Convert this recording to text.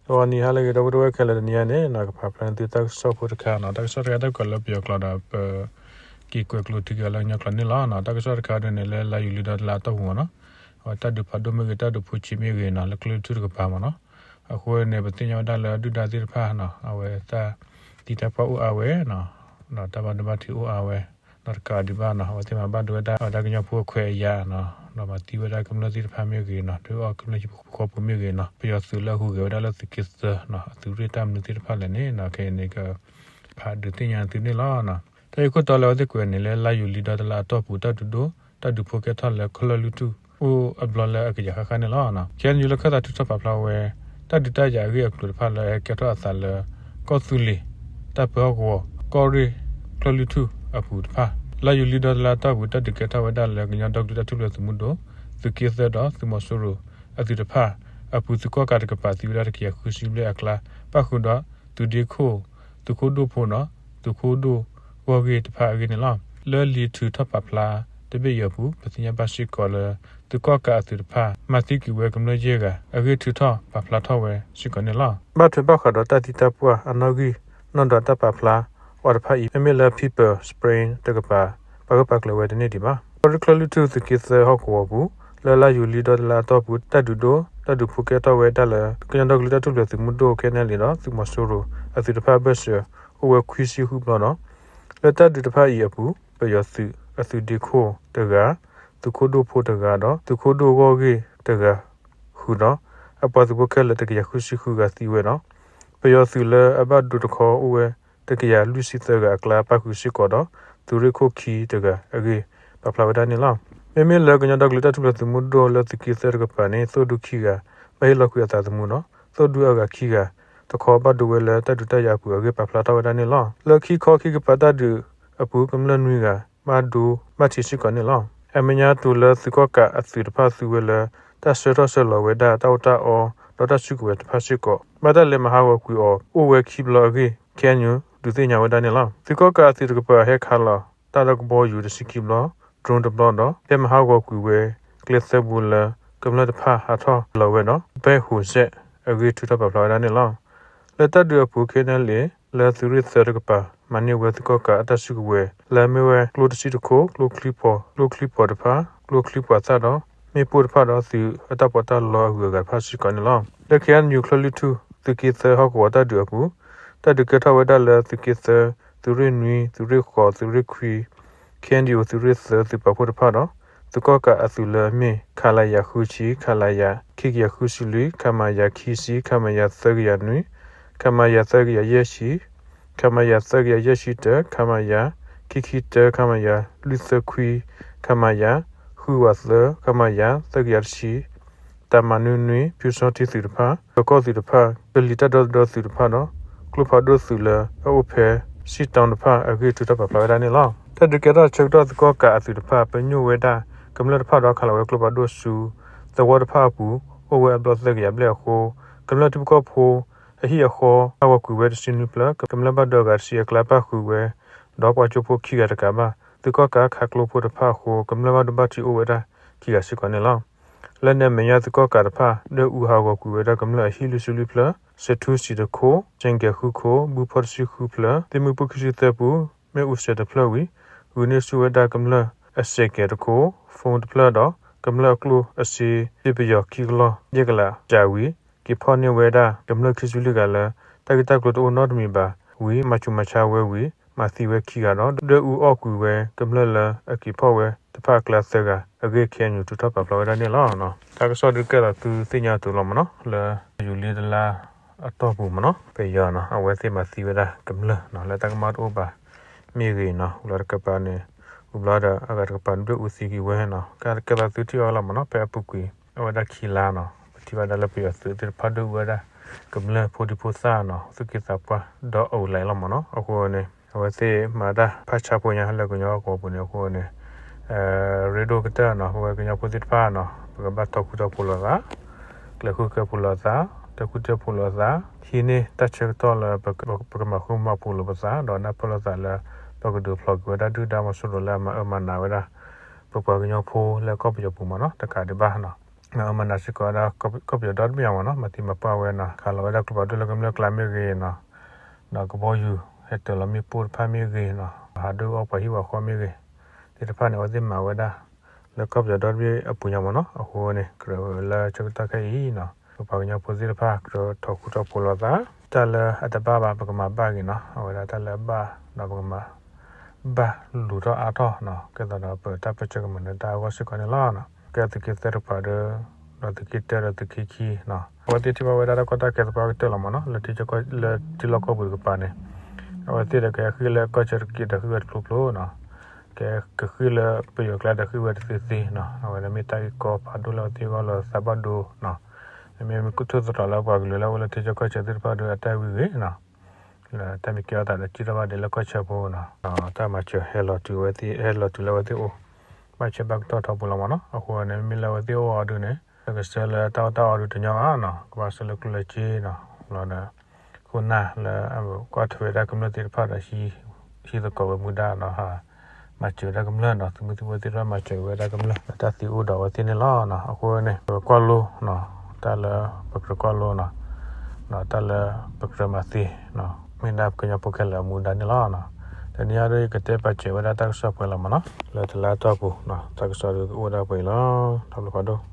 ဂီၤနံၤဟါလၢအဂ့ၤ ဒီပုၢ်ဝဲၢ်ခဲလၢာ် တနံၤအံၤန့ၣ် ကဖးဖျါန့ၢ်သုတၢ်ကစီၣ်ဖိတခါနီၤ. တၢ်ကစီၣ်တခါတၢ်ကွဲးလၢပယီၤကျိာ်ဒီး ပက့ၤကွဲးကျိးထံက့ၤအီၤလၢကညီကျိာ်န့ၣ်လီၤ. တၢ်ကစီၣ်တခါဒ်န့ၣ် လၢလါယူၤလံဒီတလါအတီၢ်ပူၤမ့ၢ်နီၤ, အဝဲတၢ်ဒုးဖးဒိၣ်မ့ၢ်ဂ့ၤ တၢ်ဒုးဖိဆံးမ့ၢ်ဂ့ၤနီၤ လၢကၠိၢ်လွံၢ်ထူၣ်တကပၤမ့ၢ်နီၤ. အဃိန့ၣ် ပသ့ၣ်ညါဝဲဒၣ်လၢဒုၣ်ဒါသ့ၣ်တဖၣ်နီၤ အဝဲတၢ်သံတၢ်ပှၢ်အိၣ်အါဝဲနီၤ, ဒီးတၢ်ဘၣ်ဒိဘၣ်ထံးအိၣ်အါဝဲ, ဒီးတကးဒံးဘၣ်နီၤ အဝဲသ့ၣ်မၤဘၣ်ဒိဝဲဒၣ် အဝဲဒၣ်ကညီဖိအခွဲးအယာ်နီၤ, ဒီးမၤသံဝဲဒၣ်ကမျၢၢ်သ့ၣ်တဖၣ်မ့ၢ်ဂ့ၤနီၤ ဒုးအီၣ်ကမျၢၢ်ဟံၣ်ဖိဃီဖိမ့ၢ်ဂ့ၤနီၤ ပယီၤသုးလၢအဟူးဂဲၤဝဲဒၣ်လၢသုးက့သၢနီၤ အသုးရ့ၣ်တၢ်မနုၤသ့ၣ်တဖၣ်လဲၣ်န့ၣ်နီၤ ခဲအံၤန့ၣ် ကဖးဒုးသ့ၣ်ညါသုန့ၣ်လီၤ. တၢ်ဂ့ၢ်ခိၣ်တီလၢအဝဲသ့ၣ်ကွဲးန့ၣ် လၢလါယူၤလံဒီတလါအတီၢ်ပူၤ တၢ်ဒုးဒိၣ် တၢ်ဒုးဖိကဲထီၣ်လၢကၠိၢ်လွံၢ်ထူၣ် အိၣ်အဘျီလၢအကယၤဃၣ်ဃၣ်န့ၣ်လီၤ. ခဲအံၤလၢခၢၣ်သးထုးထီၣ်ပာ်ဖျါဝဲ တၢ်ဒုးတၢ်ယၤအဂ့ၢ်အကျိၤတဖၣ်လၢအဟဲကဲထီၣ်အသးလၢ ကီၢ်သူလ့ၤ, တၢ်ပၢဟီၣ်ကဝီၤ, ကီၢ်ရ့ၣ်, ကၠိၢ်လွံၢ်ထူၣ်အပူၤတဖၣ်, လါယူၤလံဒီတလါအတီၢ်ပူၤ တၢ်ဒုးကဲထီၣ်ဝဲဒၣ်လၢကညီဒီကလုာ်တၢ်ထူၣ်ဖျဲးသုးမုၢ်ဒိၣ်, သုးက့သၢဒီးသုးမီၤစိရိၤအသုးတဖၣ်အပူၤ သုးကီၣ်ကးတကပၤသံဝဲဒၣ်တကယၤဃုဆံဘျဲၣ်အကျါ ပၣ်ဃုာ်ဒီးသုးဒ့ခိၣ်, သုးခိၣ်ဒိၣ်ဖိဒီး သုးခိၣ်ဒိၣ်ဂီၢ်ဂ့ၢ်တဖၣ်အဂ့ၢ်န့ၣ်လီၤ. လၢလံာ်ထုးထီၣ်ပာ်ဖျါတဘ့ၣ်အံၤအပူၤ ပသ့ၣ်ညါဘၣ်စ့ၢ်ကီးလၢ သုးကီၣ်ကးအသုးတဖၣ် မၤသံကွံာ်ဝဲကမျၢၢ်ယဲၢ်ဂၤအဂ့ၢ်ထုးထီၣ်ပာ်ဖျါထီၣ်ဝဲစ့ၢ်ကီးန့ၣ်လီၤ. ဘၣ်ထွဲဘၣ်ဃးဒီးတၢ်သံတၢ်ပှၢ်အနီၣ်ဂံၢ်နီၣ်ဒွးတၢ်ပာ်ဖျါအီၤတဖၣ်အံၤ မ့မ့ၢ်လၢ People Spring တကပၤ ပာ်ဂၢၢ်ပာ်ကျၢၤဝဲတန့ၢ်ဒံးဘၣ်. ကီၢ်ရ့ၣ်ကၠိၢ်လွံၢ်ထူၣ် သုးက့သၢဟီၣ်ကဝီၤအပူၤ လၢလါယူၤလံဒီတလါအတီၢ်ပူၤ တၢ်ဒုးဒိၣ် တၢ်ဒုးဖိကဲထီၣ်ဝဲဒၣ်လၢ ကညီဒီကလုာ်တၢ်ထူၣ်ဖျဲးသုးမုၢ်ဒိၣ် ခဲအံၤန့ၣ်ဒီး သုးမီၤစိရိၤအသုးတဖၣ်အဘၢၣ်စၢၤ အိၣ်ဝဲခွံဆံဃုဘျီဒီး လၢတၢ်ဒုးတဖၣ်အံၤအပူၤ ပယီၤသုးအသုးဒ့ခိၣ်တဂၤ, သုးခိၣ်ဒိၣ်ဖိတဂၤဒီး သုးခိၣ်ဒိၣ်ဂီၢ်ဂ့ၢ်တဂၤ ဃုာ်ဒီး အပှၤသုးဖိခဲလၢာ်တကယၤဃုဆံဃုဂၤသံဝဲဒီး ပယီၤသုးလၢအဘၣ်ဒိတခီအိၣ်ဝဲ တကယၤလွံၢ်ဆံသၢဂၤအကျါ ပၣ်ဃုာ်စ့ၢ်ကီးဒီး သုးရ့ၣ်ခိၣ်ခံတဂၤအဂ့ၢ် ပာ်ဖျါဝဲဒၣ်န့ၣ်လီၤ. မ့မ့ၢ်လၢကညီဒီကလုာ်တၢ်ထူၣ်ဖျဲးသုးမုၢ်ဒိၣ်လၢသုးက့သၢတကပၤန့ၣ် သိၣ်ဒူခံဂၤ ဘၣ်ဟ့ၣ်လီၤကွံာ်အသးသမူဒီး သိၣ်ဒူအဂၤခံဂၤတခီ ဘၣ်ဒိဝဲလၢတၢ်ဒုးတၢ်ယၤအပူၤအဂ့ၢ် ပာ်ဖျါထီၣ်ဝဲဒၣ်န့ၣ်လီၤ. လၢခံခီခံကပၤတၢ်ဒုးအပူၤ ကမျၢၢ်နွံဂၤ ဘၣ်ဒိဘၣ်ထံးစ့ၢ်ကီးန့ၣ်လီၤ. အမဲာ်ညါအသိးလၢသုးကီၣ်ကးအသုးတဖၣ်သူဝဲလၢ တၢ်ဆှၢထီၣ်ဆှၢလီၤဝဲဒၣ်တၢ်အီၣ်တၢ်အီ ဒီးတၢ်စုကဝဲၤတဖၣ်စ့ၢ်ကီး ဘၣ်တၢ်လဲၤမၤဟးဂီၤကွံာ်အီၤအိၣ်ဝဲခံဘျီအဂ့ၢ် ခဲအံၤ ဒုးသ့ၣ်ညါဝဲဒၣ်န့ၣ်လီၤ. သုးကီၣ်ကးအသုးတကပၤဟဲခးလီၤတၢ်ဒီးကဘီယူၤတဆံခံဘျီ, drone တဘျီဒီး ဟဲမၤဟးဂီၤကွံာ်ဝဲကျဲသၢဘိလၢ ကမျၢၢ်တဖၣ်ဟးထီၣ်လီၤဝဲဒီး ဘဲၣ်ဟိးစဲး အဂ့ၢ်ထုးထီၣ်ပာ်ဖျါဝဲဒၣ်န့ၣ်လီၤ. လၢတၢ်ဒုးအပူၤ ခဲအံၤန့ၣ် လၢသုးရ့ၣ်သၢတကပၤ မၤန့ၢ်ဝဲသုးကီၣ်ကးအတၢ်စုကဝဲၤ လၢအမ့ၢ်ဝဲ ကျိတဆံတခိၣ်, ကျိချံဖီၣ်, ကျိချံဖီၣ်တဖၣ်, ကျိချံပှာ်သၣ်ဒီး မ့ၣ်ပိၢ်တဖၣ်ဒီး သုးအတၢ်ပီးတၢ်လီအဂုၤအဂၤတဖၣ်စ့ၢ်ကီးန့ၣ်လီၤ. လၢ ခဲအံၤ ကၠိၢ်လွံၢ်ထူၣ် သုးက့သၢဟီၣ်ကဝီၤတၢ်ဒုးအပူၤ တၢ်ဒုးကဲထီၣ်ဝဲဒၣ်လၢသုးက့သၢ, သုးရ့ၣ်နွံ, သုးရ့ၣ်ဃိး, သုးရ့ၣ်ခွံ ခ့ၣ်အဲၣ်ယူၣ် သုးရ့ၣ်သၢ သုးပာ်ဖှိၣ်တဖၣ်ဒီး သုးကီၣ်ကးအသုးလၢအမ့ၢ် ခလရ ဃုဆံ, ခလရ ခံကယၤဃုဆံလွံၢ်, ခမရ ခံဆံ, ခမရ သၢကယၤနွံ, ခမရ သၢကယၤယဲၢ်ဆံ, ခမရ သၢကယၤယဲၢ်ဆံတၢ, ခမရ ခံခံတၢ, ခမရ လွံၢ်သၢခွံ, ခမရ ဃုဝးသၢ, ခမရ သၢကယၤတဆံ တၢ်မၤနွံနွံ ဖၠူစီထံသုးတဖၣ်, ဒီးကီၢ်သုးတဖၣ်, ကလံၤတၢ်ဒီသဒၢသုးတဖၣ်ဒီး ကျိဖးဒိၣ်သုးလၢအအိၣ်ဖဲ စံၣ်တီတဖၣ်အဂ့ၢ်ထုးထီၣ်ပာ်ဖျါဝဲဒၣ်န့ၣ်လီၤ. တၢ်ဒုးကဲထီၣ်ဆၢကတီၢ် သုးကီၣ်ကးအသုးတဖၣ် ပညိၣ်ဝဲဒၣ်ကမျၢၢ်တဖၣ်ဒီးခးလီၤဝဲကျိဖးဒိၣ်ဆူ သဝီတဖၣ်အပူၤ အိၣ်ဝဲအဘျီသၢကယၤဘျဲၣ်အဃိ ကမျၢၢ်ထံဖိကီၢ်ဖိအဟံၣ်အဃီ ဟးဂီၤကွံာ်ဝဲတဆံနွံဖျၢၣ်, ကမျၢၢ်ဘၣ်ဒိအဂၤတဆံအကျါ ပၣ်ဃုာ်ဝဲဒီးပှၤကၠိဖိခံဂၤတကးဘၣ်. သုးကီၣ်ကးခးကျိဖိတဖၣ်အဃိ ကမျၢၢ်ဘၣ်ဒိဘၣ်ထံးအိၣ်ဝဲဒၣ်ခံဂၤစ့ၢ်ကီးန့ၣ်လီၤ. လၢန့ၣ်အမဲာ်ညါ သုးကီၣ်ကးတဖၣ် ဒွဲၣ်အူဟးဂီၤကွံာ်ဝဲဒၣ်ကမျၢၢ်အဟံၣ်လွံၢ်ဆံလွံၢ်ဖျၢၣ်, စဲးထူစံးတခိၣ်, စဲးကဲၤဃုခိၣ်, ဘုဖီတဆံဃုဖျၢၣ်, သ့ၣ်မုၢ်ပူၤခံဆံသၢပူၤ, မ့ၣ်အူစဲးတဖျၢၣ်ဝံၤ ဂုာ်န့ၢ်ဆူၣ်ဝဲဒၣ်ကမျၢၢ်အစဲးကဲၤတခိၣ်, phone တဖျၢၣ်ဒီး ကမျၢၢ်အကျိၣ်အစ့ စ့ပယီၤခံကလီၢ် ယဲၢ်ကလးစှၤဝံၤ က့ၤဖီၣ်န့ၢ်ဝဲဒၣ်ကမျၢၢ်ခံဆံလွံၢ်ဂၤလၢ တၢ်ဂ့ၢ်တၢ်ကျိၤတအိၣ်နီတမံၤဘၣ်ဝံၤ မၤဆူးမၤဆါဝဲဝံၤ မၤသံဝဲခံဂၤဒီး ဒွဲၣ်အူအီၣ်ကွံာ်ဝဲကမျၢၢ်လၢအက့ၤဖီၣ်ဝဲတဖၣ်အကျါသၢဂၤအဂ့ၢ် ခဲအံၤ ထုးထီၣ်ပာ်ဖျါဝဲဒၣ်န့ၣ်လီၤ. တၢ်ကစီၣ်ဒုးကဲထီၣ်သုသ့ၣ်ညါအသိးလီၤမ့ၢ်နီၤ လၢယူၤလံတလါအတီၢ်ပူၤမ့ၢ်နီၤ ပယီၤနီၤ အဝဲသ့ၣ်မၤသံဝဲဒၣ်ကမျၢၢ်နီၤ လၢတၢ်ကမၣ်တအိၣ်ဘၣ်မ့ၢ်ဂ့ၤနီၤ ဝံၤလီၤတကပၤန့ၣ် ဝံၤဘျီဒီးအဂၤတကပၤဒွဲၣ်အူသံကွံာ်ဝဲနီၤ ကဲထီၣ်သုထံၣ်အီၤလီၤမ့ၢ်နီၤ ဖဲအပူၤကွံာ် အဝဲဒၣ်ခံလါနီၤ ပထံၣ်ဘၣ်ဒၣ်လၢပယီၤသုးသ့ၣ်တဖၣ်ဒွဲၣ်အူဝဲဒၣ် ကမျၢၢ်ဖိဒံဖိသၣ်နီၤ သူၣ်က့သးပှၢ်ဒီးအအိၣ်လဲၣ်လီၤမ့ၢ်နီၤ အဃိန့ၣ် အဝဲသ့ၣ်မၤတၢ်ဖးဆါဖိညါလၢကညီကီၢ်ပူၤန့ၣ် အဃိန့ၣ် ရ့ဒိၣ်ကတၢၢ်နီၤ ပဝဲကညီဖိသ့ၣ်တဖၣ်နီၤ ပကဘၣ်ထီၣ်ဃူထီၣ်ဖိးလိာ်သး ကျဲၤဃူကျဲၤဖိးလိာ်သး တဲာ်ဃူတဲာ်ဖိးလိာ်သး ဟံးန့ၢ်တၢ်ဆၢကတီၢ်လၢ ပကမၤဃူမၤဖိးလိာ်ပသး ဒီးနၢ်ပၢၢ်လိာ်သးလၢ ပကဒုးဖျိးက့ၤဝဲဒၣ်ဒုၣ်ဒါမီၤစိရိၤလၢအမၤအၢမၤနးဝဲဒၣ် ပပှၤကညီဖိလၢကီၢ်ပယီၤပူၤမ့ၢ်နီၤ တကးဒံးဘၣ်နီၤ မၤနးစ့ၢ်ကီးဝဲဒၣ် ကီၢ်ပယီၤဒီတဘ့ၣ်ညါမ့ၢ်နီၤ, မၤသံမၤပှၢ်ဝဲနီၤ, ခးလီၤဝဲဒၣ်ကျိဖးဒိၣ်လၢကမျၢၢ်ကျါမ့ၢ်ဂ့ၤနီၤ, ဒီးကဘီယူၤ ဟဲတၢၤလီၤမ့ၣ်ပိၢ်တဖၣ်မ့ၢ်ဂ့ၤနီၤ, ဟးဒုးအီပှၤဟံၣ်ပှၤဃီမ့ၢ်ဂ့ၤ, သ့ၣ်တဖၣ်န့ၣ် အဝဲသ့ၣ်မၤဝဲဒၣ် လၢကီၢ်ပယီၤဒီတဘ့ၣ်အပူၤညါမ့ၢ်နီၤ, အဃိန့ၣ် ကြၢးလၢဆၢကတီၢ်ခဲအံၤနီၤ, ပပှၤကညီဖိသ့ၣ်တဖၣ် ကြၢးထီၣ်ဃူထီၣ်ဖိးလိာ်သး, တၢ်လၢအတဘၣ်ဘၣ် ပကမၤဘၣ်ဂ့ၤနီၤ, အဝဲဒၣ်တၢ်လၢအဘၣ်ဒီးပကမၤ ဘၣ်လူၤထီၣ်အါထီၣ်နီၤ, ကဲသိးဒီးပတၢ်ပၢဆှၢကမၤနၢၤတၢ်အဂီၢ်စ့ၢ်ကီးန့ၣ်လီၤ. ကဲသုးက့သၢတကပၤဒီး ဒီးသုးက့တၢဒီးသုးက့ခံနီၤ, အဝဲသ့ၣ်ထံၣ်ဘၣ်ဝဲဒၣ်တၢ်ကီတၢ်ခဲသပှၢ်ကတၢၢ်လီၤမ့ၢ်နီၤ, လၢထံကီၢ် လၢထံလီၢ်ကီၢ်ပူၤတကပၤန့ၣ်, အဝဲသ့ၣ်ဒီးကဟဲဃ့ၢ်လၢကီၢ်ဆၢတက့ၢ်ဒီးဃ့ၢ်ဝဲတဖျိဖျိနီၤ, ကဟဲကဃ့ၢ်လၢပယီၤကျါဒီးဃ့ၢ်ဝဲတသ့သ့နီၤ, အဝဲန့ၣ်မ့ၢ်တၢ်ဂ့ၢ်ကီဖးဒိၣ်လၢအဝဲသ့ၣ်အဂီၢ်လၢသးဘၣ်ဒိနီၤ, မ့မ့ၢ်မ့ၢ်ကထူၣ်သတြီၤလၢပှၤကလုာ်လၢအအိၣ်လၢထံကီၢ်ဆၢသ့ၣ်တဖၣ်ဒီးအတၢ်ဝံၤဂ့ၤနီၤ လၢတၢ်မ့ၢ်ကဲထီၣ်သးဒီးစံၣ်ထီၣ်ဘၣ်ဒံးလၢကီၢ်ဆၢဖိနီၤ, တၢ်မၤစၢၤဟဲလီၤတုၤဝဲသ့ၣ် ဟဲလီၤတုၤလၢအဝဲသ့ၣ်အအိၣ်, ဘၣ်ဆၢဘၣ်ကတီၢ်ထီဘိလီၤမ့ၢ်နီၤ, အဃိန့ၣ် မ့မ့ၢ်လၢအဝဲသ့ၣ်အအိၣ်အီၤဒုန့ၣ် တကဆှၢလၢတၢ်အီၣ်တၢ်အီဒုတညီဘၣ်နီၤ, ကဘၣ်ဆှၢလၢကျိၣ်လၢစ့နီၤ, လီၤဒီး ခိၣ်နၢ်လၢအကီၢ်ထွဲဝဲဒၣ်ကမျၢၢ်သ့ၣ်တဖၣ်ဒီး ဟံးသကိးဝဲမူဒါနီၤ, မၤစၢၤဝဲဒၣ်ကမျၢၢ်နီၤ, သုးမုၢ်သံၣ်ဘိသ့ၣ်တဖၣ်မၤစၢၤဝဲဒၣ်ကမျၢၢ် လၢတၢ်သံအိၣ်ဒီးအဝဲသ့ၣ်န့ၣ်လီၤ. အဃိန့ၣ် ပကြၢးကွၢ်လိနီၤ, တၢ်လၢပကြၢးကွၢ်လိနီၤ, တၢ်လၢပကြၢးမၤသ့နီၤ, မ့ၢ်ဒၣ်ပကညီဖိခဲလၢာ်အမူဒါန့ၣ်လီၤ. တနံၤအံၤဒ်အံၤ ယကတဲပာ်စၢၤဝဲဒၣ်တၢ်ကစီၣ်ပှဲၤလီၤမ့ၢ်နီၤ, လၢတလါအတီၢ်ပူၤနီၤ, တၢ်ကစီၣ်ဒုးကအိၣ်ဒၣ်ပှဲၤအံၤလီၤ. တၢ်ဘျုးဖးဒိၣ်.